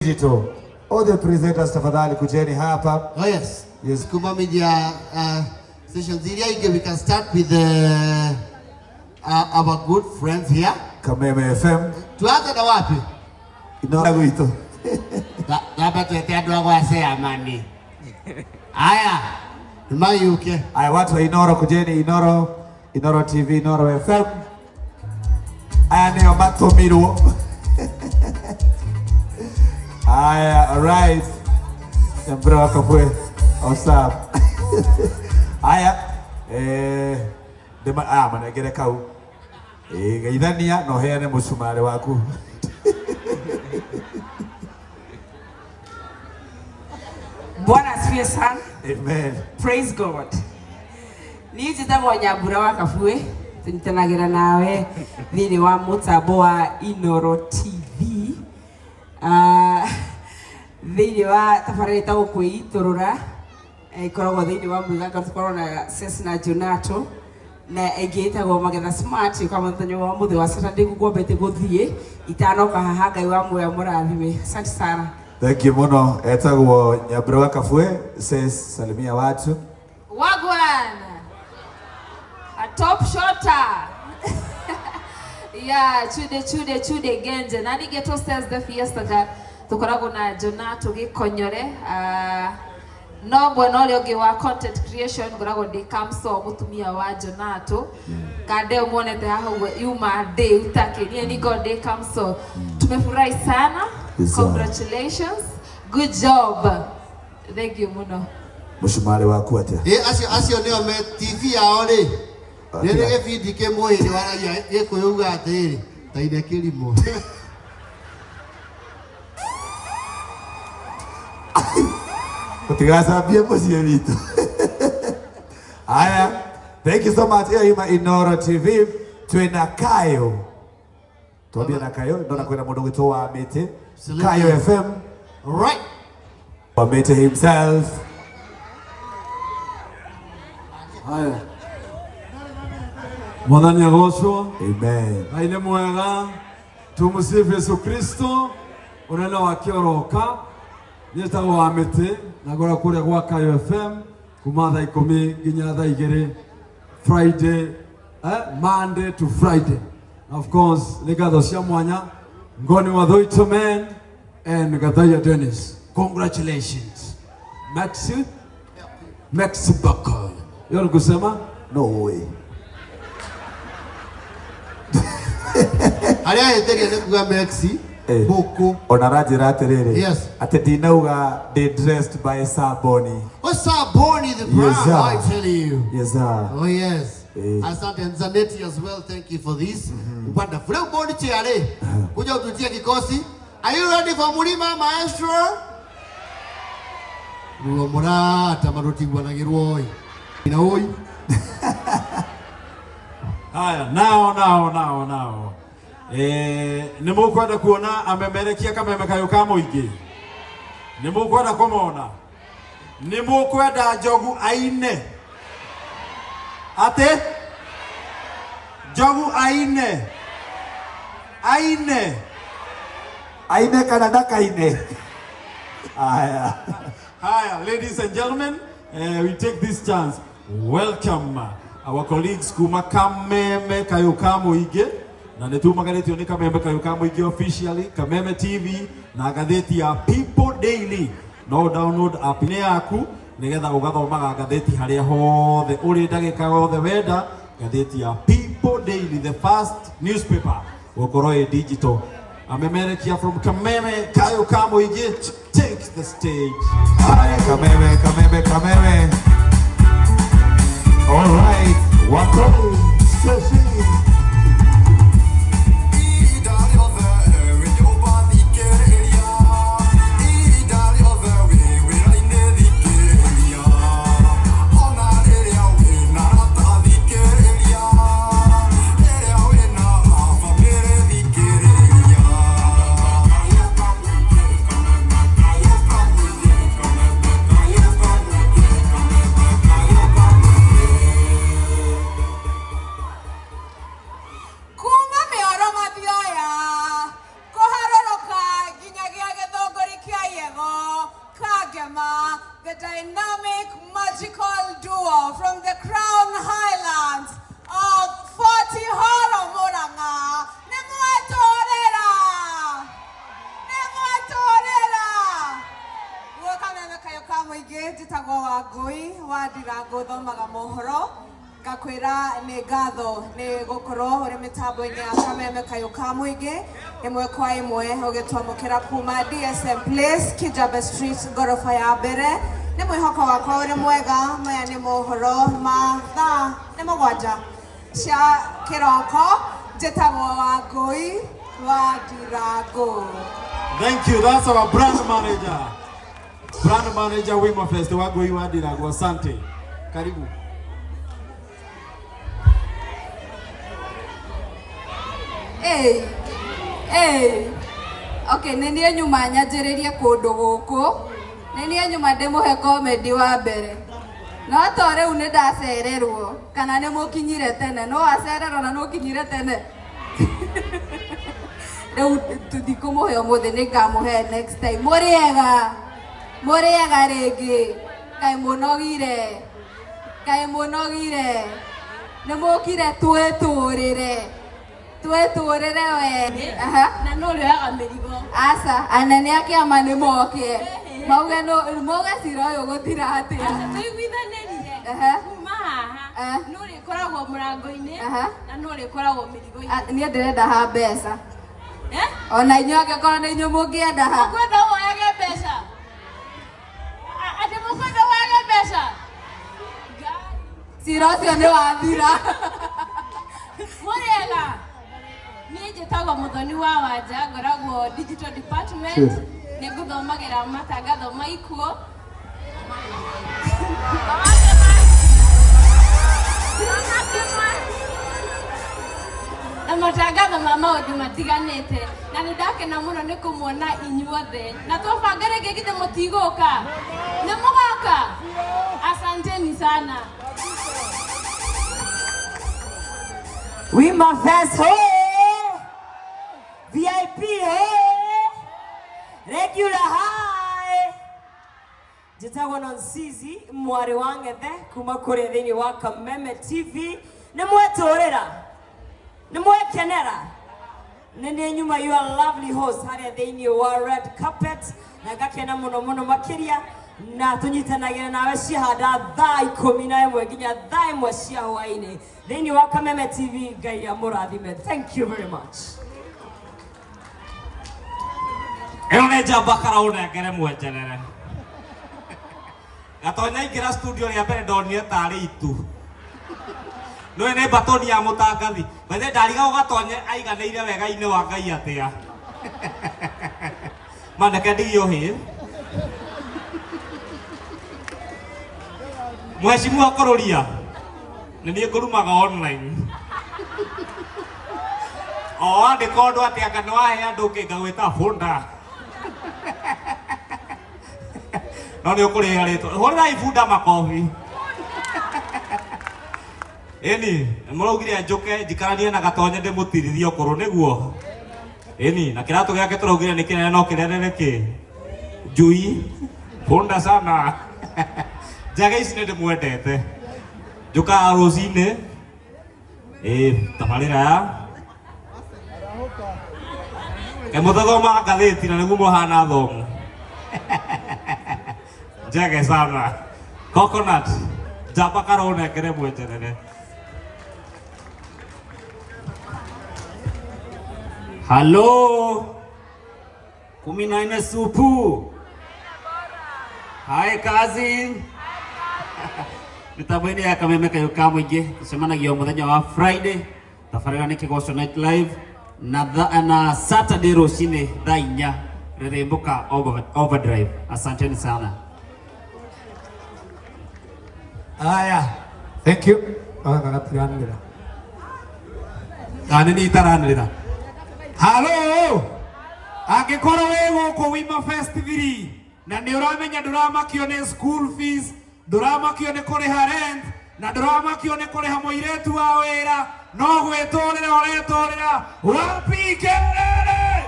Digital. All the presenters tafadhali kujeni hapa. Oh yes. Yes. Kuma Media stations iria ingĩ, we can start with our good friends here. Kameme FM. Tuanze na wapi? Inora gwitũ. Twambe twete andũ a gwa Chairman. Aya, nĩmagĩũke. Aya, watu wa Inoro kujeni Inoro, Inoro TV, Inoro FM. Aya nĩo matũmirwo. Aya, all right. Nyambura wa Kabwe. What's up? Aya, ndĩma manengere kau. Geithania na ũheane mũcumarĩ waku. Bwana asifiwe sana. Amen. Praise God. Niĩ njĩtagwo Nyambura wa Kabue, tũnyitanagĩra nawe thĩinĩ wa mũtambo wa Inoro TV. Thĩinĩ wa tabarĩra ĩtagwo kwĩitũrũra, ĩkoragwo thĩinĩ wa mwĩganga, tũkoragwo na Cessna Jonato na ĩngĩ ĩtagwo Magetha Smart, yũkaga mũthenya wa mũthĩ wa Saturday ngwambĩte gũthiĩ itanoka haha. Ngai wa muoyo mũrathime. Asante sana. Thank you muno. Etagwo Nyambura wa Kabue, says salimia watu. Wagwan! A top shotter! Yeah, chude chude chude genje. Nani geto says the fiesta ga tukoragwo na Jonato Gikonyore. No mwena ũrĩa ũngĩ wa content creation ngoragwo ndĩ Kamso mũtumia wa Jonato. Kande muonete haha ũguo yuma ndĩ utaki niĩ niko ndĩ Kamso. Tumefurahi sana. Yes, sir. Congratulations. Good job. Thank you muno. Mũcumarĩ waku atĩa? Ĩ acio nĩo me TV yao rĩ. Nĩ nĩ gĩbindi kĩmwe hĩndĩ waragia Gĩkũyũ uga atĩrĩrĩ, ta ine kĩrimũ. Ũtigacambie mũciĩ witũ. Aya, thank you so much. Ĩyo yuma Inoro TV. Twĩna Kayo. Twambie na Kayo, ndona kwĩna mũndũ ũgwĩtwo wa Mĩtĩ. Kayo FM. Right. Wa Mĩtĩ himself. Haya. Mwathani agocwo. Amen. Ngai nĩ mwega. Tumusifu Yesu Kristo. Ũnene wake ũroka. Niĩ wa Mĩtĩ na ngora kũrĩa gwa Kayo FM kuma thaa 10 nginya thaa 2 Friday, Monday to Friday. Of course, nĩ ngatho cia mwanya Ngoni wa Thoito Man and Gathaiya Dennis. Congratulations. Maxi Maxi Bakol. Hiyo ni kusema No way. Harĩa ahĩtĩria nĩ kuga Maxi Boko. Ona aranjĩra atĩrĩrĩ. Yes. Atĩ ndinauga ndĩ dressed by Saboni. What's up, Bonnie the Brown? Yes, sir. I tell you. Yes, sir. Oh yes. Eh. Asante and Zanetti as well. Thank you for this. Wonderful. Leo Bonnie Chiare. Kuja ututie kikosi. Are you ready for Mulima Maestro? Ruo murata marutiguanagirwo oi. Na oi. Haya, nao nao nao nao. Nĩ mũkwenda kuona amemerekia kameme kayũ ka mũingĩ? Nĩ mũkwenda kũmona? Nĩ mũkwenda Njogu aine? Atĩ? Njogu aine? Aine? Aine kana ndakaine? Aya. Haya, ladies and gentlemen, we take this chance. Welcome our colleagues kuma Kameme Kayũ ka Mũingĩ. Na nĩ tumagarĩtio nĩ Kameme Kayũ ka Mũingĩ officially, Kameme TV na ngathĩti ya People Daily. No download app nĩ yaku nĩgetha ũgathomaga ngathĩti harĩa hothe ũrĩ ndagĩka yothe wenda. Ngathĩti ya People Daily, the first newspaper gũkorwo ĩ digital. Amemerekia from Kameme Kayũ ka Mũingĩ, take the stage. Aya, Kameme, Kameme, Kameme. All right, wako station. Kĩama, the dynamic magical duo from the Crown Highlands of Fort Horo Murang'a. Nĩ mwatũrĩra! Nĩ mwatũrĩra! Guoka meme kayo ka mũingĩ njĩtagwo Wangũi wa Ndirango thomaga mohoro ngakwĩra nĩ ngatho nĩ gũkorwo ũrĩ mĩtambo-inĩ ya kameme kayũ ka mũingĩ ĩmwe kwa ĩmwe ũgĩtwamũkĩra kuma DSM Place, Kijabe Street, ngoroba ya mbere. Nĩ mwĩhoko wakwa ũrĩ mwega. Maya nĩ mohoro ma thaa nĩ 7 cia kĩroko. Njĩtagwo Wangũi wa Ndirango. Thank you. That's our brand manager. Brand manager Wima Fest Wangui wa Ndirango. Asante. Karibu. Hey, hey. Okay, nĩ niĩ nyuma nyanjĩrĩrie kũndũ gũkũ, nĩ niĩ nyuma ndĩmũhe comedy wa mbere, no to rĩu nĩ ndacererwo kana nĩ mũkinyire tene, no wacererwo na nĩ ũkinyire tene. Rĩu tũtikũmũhe ũmũthĩ, nĩ ngamũhe next time. Mũrĩega, mũrĩega rĩngĩ, kaĩ mũnogire, kaĩ mũnogire, nĩ mũkire twĩtũrĩre, twĩtũrĩre we. Aha. Na no ũrĩoyaga mĩrigo. Aca, anene a kĩama nĩ moke mauge no mauge cira ũyũ gũthira atĩa. Tũiguithanĩrie kuma haha nĩ ũrĩkoragwo mũrango-inĩ na nĩ ũrĩkoragwo mĩrigo-inĩ. Ah, niĩ ndĩrenda ha mbeca. Ona inyuĩ angĩkorwo nĩ inyuĩ mũngĩenda ha. Mũkwenda woyage mbeca, atĩ mũkwenda woyage mbeca. Cira ũcio nĩ wathira. Mũrĩega, niĩ njĩtagwo Mũthoni wa Wanja, ngoragwo digital department, nĩ ngũthomagĩra matangatho ma ikuũ na matangatho ma maũndũ matiganĩte, na nĩ ndakena mũno nĩ kũmuona inyuothe, na twabanga rĩngĩ githĩ mũtigũka, nĩ mũgoka. Asanteni sana. Wima Fest, hey! VIP, hey! Regular, hi! Njĩtagwo Nonsizi, mwarĩ wa Ng'ethe kuma kũrĩa thĩinĩ wa Kameme TV. Nĩ mwetũrĩra, nĩ mwekenera, nĩ niĩ nyuma your lovely host harĩa thĩinĩ wa red carpet, na ngakena mũno mũno makĩria na tũnyitanagĩra nawe ciahanda thaa 11 nginya thaa 1 cia hwaĩ-inĩ thĩinĩ wa Kameme TV. Ngai amũrathime. Thank you very much. Ĩyo nĩ njamba karaũnengere mwenjerere. Gatonya aingĩra studio rĩa mbere ndonire tarĩ itu. Nĩũĩ nĩ batoni ya mũtangathi. Bethe ndarigagwo Gatonye aiganĩire wega-inĩ wa Ngai atĩa. Maneke ndigio hĩ. Mheshimiwa Kũrũria, nĩ niĩ ngũrumaga online. O wandĩka ũndũ atĩ anga nĩ wahe andũ kĩ ngagwĩta bunda. No nĩ ũkũrĩha rĩtwa. Hũrĩrai bunda makobi. Ĩni, mũraugire njũke njikaranie na Gatonye ndĩmũtirithie ũkũrũ nĩguo. Ĩni, na kĩratũ gĩake tũraugire nĩ kĩnene no kĩrerere kĩ. Njui, bunda sana. Njage ici nĩ ndĩmwendete. Njũkaga rũcinĩ. Ĩ, tabarĩra ya. Kaĩ mũtathomaga ngathĩti na nĩguo mũhana thomu. Njege sana. Coconut. Njamba karonengere mwenjerere. Halo, 14 supu. Hi cousin. Mitambo-inĩ ya Kameme Kayũ ka Mũingĩ tũcemanagia o mũthenya wa Friday tabarĩra nĩ Kĩgoco Night Live na, na Saturday rũcinĩ thaa 4 Rĩrĩmbũka Overdrive. Asanteni sana. Aya, thank you. Gaka gatiranĩrĩra. Na nĩ niĩ itaranĩrĩra. Halo, angĩkorwo wĩ gũkũ Wima Fest 3 na nĩ ũramenya ndũramakio nĩ school fees, ndũramakio nĩ kũrĩha rent, na ndũramakio nĩ kũrĩha mũirĩtu wa wĩra, no gwĩtũrĩra ũretũrĩra, wapi kelele?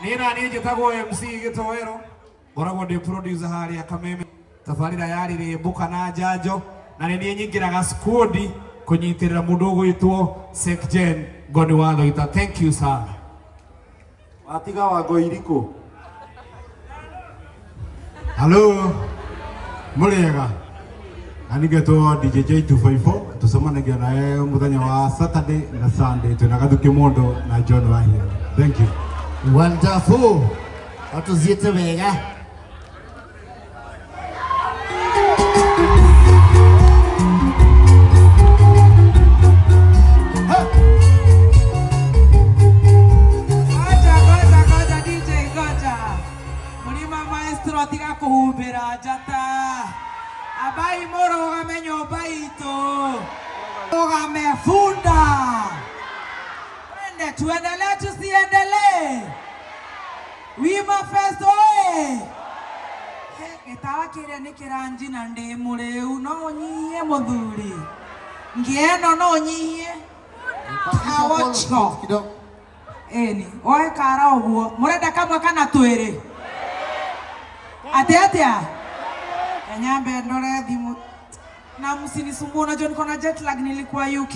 Niĩ na niĩ njĩtagwo MC Gĩtoero. Ngoragwo ndĩ producer harĩa Kameme tabarĩra ya rĩrĩmbũka na njanjo na nĩ niĩ nyingĩraga squad kũnyitĩrĩra mũndũ ũgwĩtwo Sekjen Ngoni wa Thogita. Thank you sir. Watiga wango irikũ? Halo, mũrĩega na ningetwo DJ J254 tucemanagia nawe muthenya wa Saturday na Sunday twina Gathuki Mondo na John Wahia. Thank you. Wonderful. Watuziete wega. Goja, goja, goja, DJ, goja. Mulima maestro tiga kuhumbĩra njata. Abai mũrũgame nyũmba itũ. Rũgame bunda. Twende tuendelee tusiendelee. Wima Fest oye. He, gĩtawa kĩrĩa nĩ kĩranjina ndĩ mũrĩu no ũnyihie mũthuri. Ngĩeno no ũnyihie. Tawocho. Ĩni, oe kara ũguo. Mũrenda kamwe kana twĩrĩ? Atĩ atĩa? Enyambe ndore thimũ. Na msinisumbue, unajua niko na jet lag, nilikuwa UK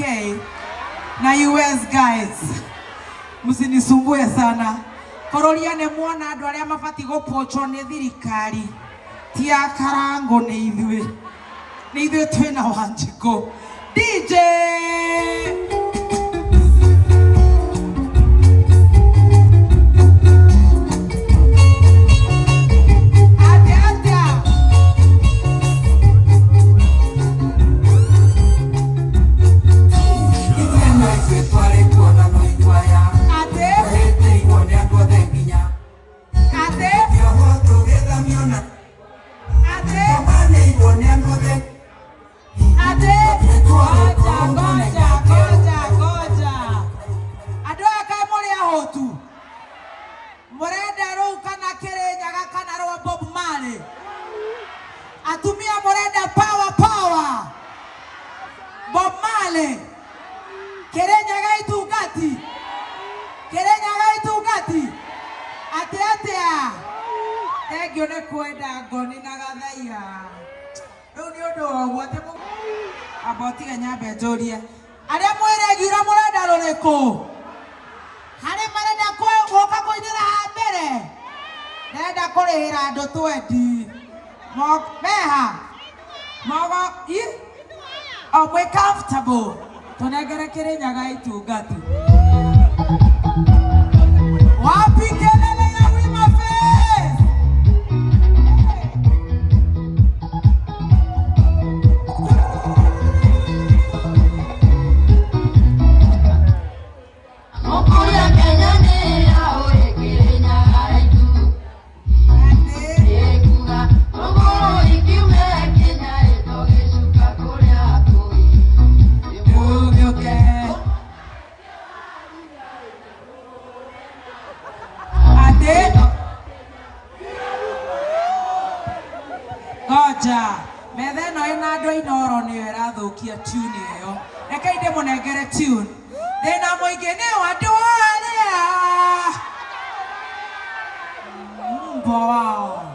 na US guys. Msinisumbue sana. Kororia nĩ muona andũ arĩa mabatiĩ gũpochwo nĩ thirikari ti a Karango nĩ ithuĩ. Nĩ ithuĩ twĩna Wanjikũ. DJ! Atĩa atĩa? Atĩ? Atĩ? Atĩ? Atĩ? Ngoja, ngoja, ngoja, ngoja. Andũ aya kaĩ mũrĩ ahũtu? Mũrenda rũu kana Kĩrĩnyaga kana rwa Bob Marley? Atumia mũrenda power power. Bob Marley. Kĩrĩnyaga itungati. Kĩrĩnyaga itungati. Atĩ atĩa? Thengiũ nĩ kwenda ngoni na gathaiga. Rĩu nĩ ũndũ wa ũguo atĩ amba ũtige nyambe njũrie. Arĩa mwĩ regular mũrenda rũrĩkũ? Harĩ marenda gũka kũinĩra haha mbere? Ndĩrenda kũrĩhĩra andũ twendi. Meha? Mogo, i? O mwĩ comfortable. Tũnengere Kĩrĩnyaga itungati. Wapi kelele ya Wima Fest? Atĩ? Ngoja. Metha ĩno ĩna andũ a Inooro nĩyo ĩrathũkia tune ĩyo. Rekei ndĩmũnengere tune. Thĩna mũingĩ nĩ wa andũ arĩa mbwa wao.